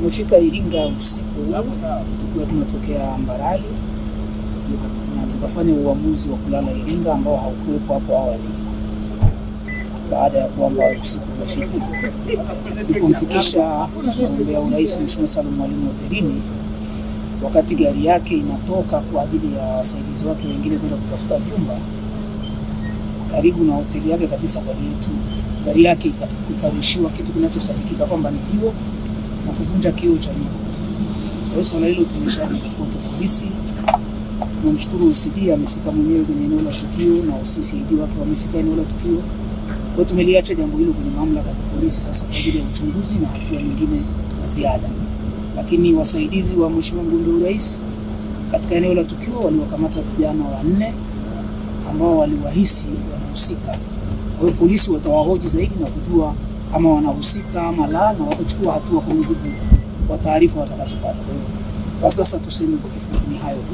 Tumefika Iringa usiku tukiwa tunatokea Mbarali na tukafanya uamuzi wa kulala Iringa ambao haukuwepo hapo awali, baada ya kwamba usiku umefika. Tulipomfikisha mgombea urais Mheshimiwa Salum Mwalimu hotelini, wakati gari yake inatoka kwa ajili ya wasaidizi wake wengine kwenda kutafuta vyumba karibu na hoteli yake kabisa, gari yake ikarushiwa kitu kinachosadikika kwamba ni jiwe na kuvunja kioo cha nyuma. Kwa hiyo swala hilo tumesharipoti polisi. Tunamshukuru OCD amefika mwenyewe kwenye eneo la tukio na OCCD wake wamefika eneo la tukio. Kwa hiyo tumeliacha jambo hilo kwenye mamlaka ya polisi sasa kwa ajili ya uchunguzi na hatua nyingine za ziada. Lakini wasaidizi wa Mheshimiwa mgombea urais katika eneo la tukio waliwakamata vijana 4 ambao waliwahisi wanahusika. Kwa hiyo polisi watawahoji zaidi na kujua kama wanahusika ama la, na watachukua hatua kwa mujibu wa taarifa watakazopata. Kwa hiyo kwa sasa tuseme kwa kifupi ni hayo tu.